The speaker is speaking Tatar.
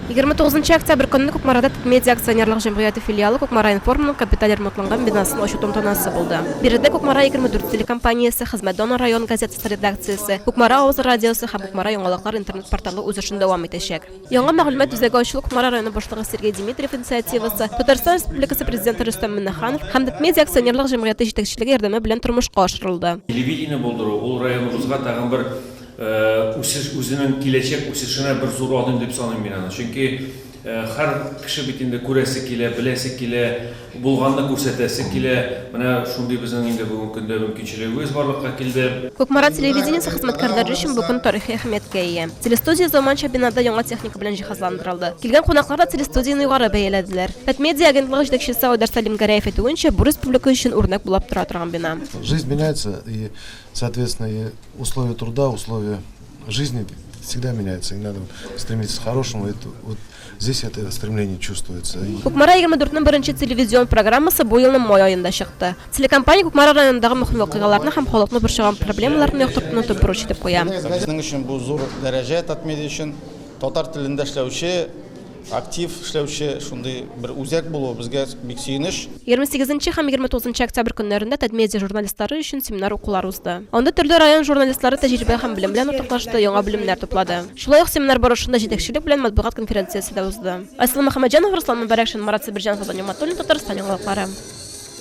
29 октябрь көнне Кукмарада Татмедиа акционерлык җәмгыяте филиалы Кукмара-информ ның капиталь ремонтланган бинасын ачу тантанасы булды. Биредә Кукмара 24 телекомпаниясе, Хезмәт даны район газетасы редакциясе, Кукмара авазы радиосы һәм Кукмара яңалыклар интернет-порталы үз эшен дәвам итәчәк. Яңа мәгълүмат үзәге ачылу Кукмара районы башлыгы Сергей Димитриев инициативасы, Татарстан Республикасы Президенты Рөстәм Миңнеханов һәм Татмедиа акционерлык җәмгыяте җитәкчелеге ярдәме белән тормышка ашырылды. Телевидение булдыру, ул районыбызга тагын бер Үсеш, үзенең киләчәк үсешенә бер зур адым дип саныйм мин аны. Чөнки һәр кеше бит инде күрәсе килә, беләсе килә, булганны күрсәтәсе килә. Менә шундый безнең инде бүгенге көндә мөмкинчелегебез барлыкка килде. Кукмара телевидениесе хезмәткәрләре өчен бу көн тарихи әһәмияткә ия. Телестудия заманча бинада яңа техника белән җиһазландырылды. Килгән кунаклар да телестудияне югары бәяләделәр. Татмедиа агентлыгы җитәкчесе Айдар Сәлимгәрәев әйтүенчә, бу республика өчен үрнәк булап тора торган бина. Жизнь меняется, и, соответственно, и Условия труда, условия жизни всегда меняются, и надо стремиться к хорошему. Это, вот здесь это стремление чувствуется. Кукмара 24 нең беренче телевизион программасы бу елның май аенда чыкты. Телекомпания Кукмара районындагы мөһим вакыйгаларны һәм халыкны борчыган проблемаларны яктыртуны төп бурыч итеп куя. Безнең өчен бу зур дәрәҗә, Татмедиа өчен. Татар телендә эшләүче Актив эшләүче шундый бер үзәк булуы безгә бик сөенеч. 28 нче һәм 29 нчы октябрь көннәрендә Татмедиа журналистлары өчен семинар-укулар узды. Анда төрле район журналистлары тәҗрибә һәм белем белән уртаклашты, яңа белемнәр туплады. Шулай ук семинар барышында җитәкчелек белән матбугат конференциясе дә узды. Айсылу Мөхәммәтҗанова, Руслан Мөбарәкшин, Марат Сабирҗанов, Азат Нигъмәтуллин, Татарстан яңалыклары.